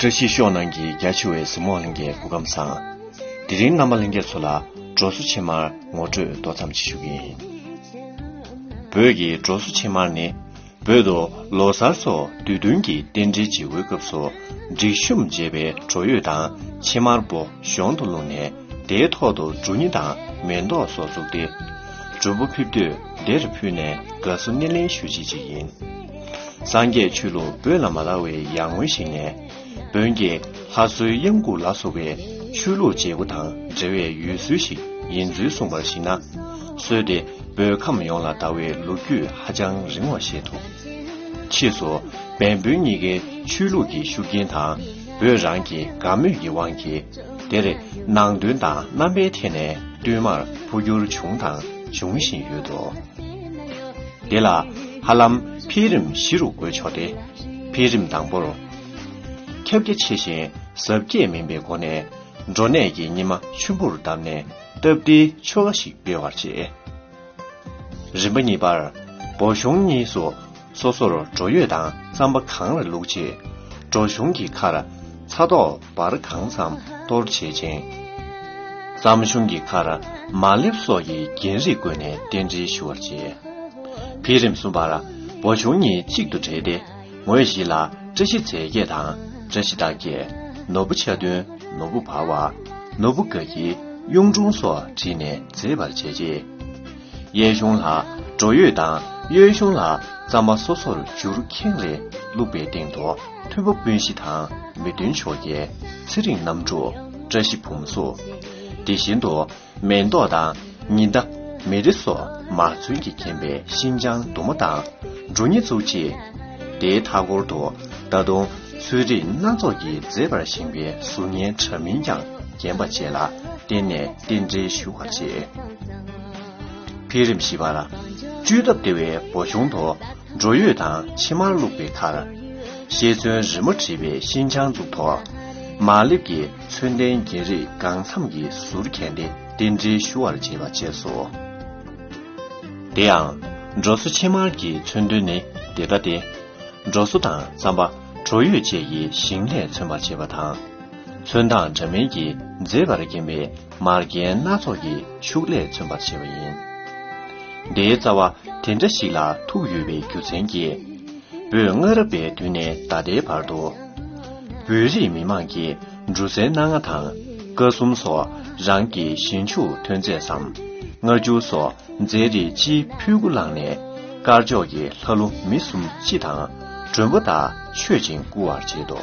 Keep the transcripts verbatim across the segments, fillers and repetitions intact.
བཀྲ་ཤིས་ཤོག་ནང་གི་རྒྱ་ཆེ་བའི་གཟིགས་མོ་ལྷན་རྒྱས་སྐུ་ཁམས་བཟང་། དེ་རིང་རྣམ་པ་ལྷན་རྒྱས་ཚོ་ལ་འབྲོག་བཟོ་ཕྱེ་མར་ངོ་སྤྲོད་ཏོག་ཙམ་ཅིག་ཞུ་གི་ཡིན། བོད་ཀྱི་འབྲོག་བཟོ་ཕྱེ་མར་ནི། བོད་དུ་ལོ་གསར་སོགས་དུས་སྟོན་གྱི་རྟེན་འབྲེལ་བྱེད་སྒོའི་སྐབས་སུ། སྒྲིག་གཤོམ་བྱས་པའི་བྲོ་ཡོས་དང་ཕྱེ་མར་པོ་གཞོང་དུ་བླུགས་ནས། དེའི་ཐོག་ཏུ་གྲུ་སྙི་དང་མེ་ཏོག་སོགས་བཙུགས་ཏེ། མགྲོན་པོ་ཕེབས་དུས་དེར་ཕུལ་ནས་དགའ་བསུ་སྣེ་ལེན་ཞུ་བྱེད་ཅིག་ཡིན། སངས་རྒྱས་ཆོས་ལུགས་བོད་ལ་མ་དར་བའི་ཡར་སྔོན་ཞིག་ནས། བོན་གྱི་ལྷ་གསོལ་གཡང་འགུགས་ལ་སོགས་པའི་ཆོས་ལུགས་བྱེད་སྒོ་དང་འབྲེལ་བའི་ཡུལ་སྲོལ་ཞིག་ཡིན་ཚུལ་གསུངས་པར་གཞིགས་ན། སྲོལ་དེ་བོད་ཁམས་ཡོངས་ལ་དར་བའི་ལོ་རྒྱུས་ཧ་ཅང་རིང་བ་ཤེས་ཐུབ། ཕྱིས་སུ་བན་བོན་གཉིས་ཀའི་ཆོས་ལུགས་ཀྱི་ཤུགས་རྐྱེན་དང་བོད་རང་གི་དགའ་མོས་ཀྱི་དབང་གིས། དེར་ནང་དོན་དང་རྣམ་པའི་ཐད་ནས་བསྟུད་མར་འཕོ་འགྱུར་བྱུང་དང་འབྱུང་བཞིན་ཡོད་དོ། དེ་ལ་ཧ་ལམ་འཕེལ་རིམ་བཞི་རུ་བགོས་ཆོག་སྟེ། འཕེལ་རིམ་དང་པོར། ཁྱབ་རྒྱ་ཆེ་ཞིང་གཟབ་རྒྱས་མིན་པའི་སྒོ་ནས། འབྲོ་ནས་ཀྱི་སྙེ་མ་ཆུན་པོར་བསྡམས་ནས་སྟབས་བདེའི་ཆོ་ག་ཞིག་སྤེལ་བར་བྱེད། རིམ་པ་གཉིས་པར། འབྲོ་གཞུང་གཉིས་སུ་སོ་སོར་བྲོ་ཡོས་དང་རྩམ་པ་གང་ར་བླུགས་རྗེས། འབྲོ་གཞུང་གི་ཁར་ཚ་ཏོག་བར་གང་འཚམ་གཏོར་བྱེད་ཅིང་། རྩམ་གཞུང་གི་ཁར་མ་ལེབ་སོགས་ཀྱི་རྒྱན་རིས་བཀོད་ནས་རྟེན་འབྲེལ་ཞུ་བར་བྱེད། འཕེལ་རིམ་གསུམ་པར། འབྲོ་གཞུང་གཉིས་གཅིག་ཏུ་འདྲེས་ཏེ། ངོས་བཞི་ལ་བཀྲ་ཤིས་རྫས་བརྒྱད་དང་བཀྲ་ཤིས་རྟགས་བརྒྱད། ནོར་བུ་ཆ་བདུན། ནོར་བུ་འབར་བ། ནོར་བུ་དགའ་འཁྱིལ། གཡུང་དྲུང་སོགས་བྲིས་ནས་མཛེས་པར་བྱས་རྗེས། གཡས་གཞུང་ལ་བྲོ་ཡོས་དང་། གཡོན་གཞུང་ལ་རྩམ་པ་སོ་སོར་འགྱུར་ཁེངས་རེ་བླུགས་པའི་སྟེང་དུ། མཐུན་པ་སྤུན་བཞི་དང་། མི་མཐུན་ཕྱོགས་བརྒྱད། ཚེ་རིང་རྣམ་དྲུག། བཀྲ་ཤིས་བུམ་གཟུགས། དེ་བཞིན་དུ་མེ་ཏོག་དང་། ཉི་ཟླ། མེ་རི་སོགས་མ་ཚོན་གྱིས་བརྒྱན་པའི་ཤིན་སྦྱངས་དུ་མ་དང་། གྲུ་སྙེ་བཙུགས་རྗེས། དེའི་མཐའ་སྐོར་དུ་ད་དུང་ཚོས་རིགས་སྣ་ཚོགས་ཀྱིས་མཛེས་པར་བཞེངས་པའི་གཟུགས་བརྙན་འདྲ་མིན་ཀྱང་བརྒྱན་པ་བཅས་ལ་བརྟེན་ནས་རྟེན་འབྲེལ་ཞུ་བར་བྱེད། འཕེལ་རིམ་བཞི་པར། བཅུད་ཐབས་བདེ་བའི་འབྲོ་གཞུང་དུ། བྲོ་ཡོས་དང་ཕྱེ་མར་བླུགས་པའི་ཁར། ཤེལ་ཚོན་རི་མོ་བྲིས་པའི་ཤིན་སྦྱངས་བཙུགས་ཐོག། མ་ལེབ་ཀྱི་ཚོན་ལྡན་རྒྱན་རིས་གང་འཚམ་གྱི་ཟུར་བརྒྱན་ཏེ་རྟེན་འབྲེལ་ཞུ་བར་བྱེད་པ་བཅས་སོ། དེ་ཡང་། འབྲོ་གསོ་ཕྱེ་མར་གྱི་མཚོན་དོན་ནི་འདི་ལྟ་སྟེ། འབྲོ་གསོ་དང་རྩམ་པ། བྲོ་ཡོས་བཅས་ཀྱི་ཞིང་ལས་མཚོན་པར་བྱེད་པ་དང་། ཚོན་མདངས་འདྲ་མིན་གྱིས་མཛེས་པར་བརྒྱན་པའི་མར་རྒྱན་སྣ་ཚོགས་ཀྱི་ཕྱུགས་ལས་མཚོན་པར་བྱེད་པ་ཡིན། འདིའི་རྩ་བ་དེ་འདྲ་ཞིག་ལ་ཐུག་ཡོད་པའི་རྒྱུ་མཚན་གྱིས། བོད་སྔ་རབས་པའི་དུས་ནས་ད་ལྟའི་བར་དུ། བོད་རིགས་མི་དམངས་ཀྱིས་འབྲུ་རྩྭའི་སྣ་ལྔ་དང་། ཀ་གསུམ་སོགས་རང་གི་ཞིང་ཕྱུགས་ཐོན་རྫས་སམ། མངར་ཆུ་སོགས་རྫས་རིགས་སྤྱིའི་ཕུལ་སྐུ་བླངས་ནས། དཀར་ཕྱོགས་ཀྱི་ལྷ་ཀླུ་མི་གསུམ་སྤྱི་དང་། མགྲོན་པོ་དག་མཆོད་ཅིང་བཀུར་བར་བྱེད་དོ།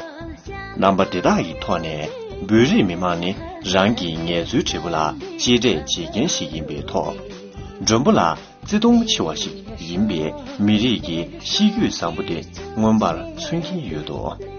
རྣམ་པ་དེ་དག་གི་ཐོག་ནས། བོད་རིགས་མི་དམངས་ནི་རང་གི་ངལ་རྩོལ་འབྲས་བུ་ལ་གཅེས་སྤྲས་བྱེད་མཁན་ཞིག་ཡིན་པའི་ཐོག། མགྲོན་པོ་ལ་བརྩི་མཐོང་ཆེ་བ་ཞིག་ཡིན་པས། མི་རིགས་ཀྱི་གཤིས་རྒྱུད་བཟང་པོ་དེ་མངོན་པར་མཚོན་གྱིན་ཡོད་དོ།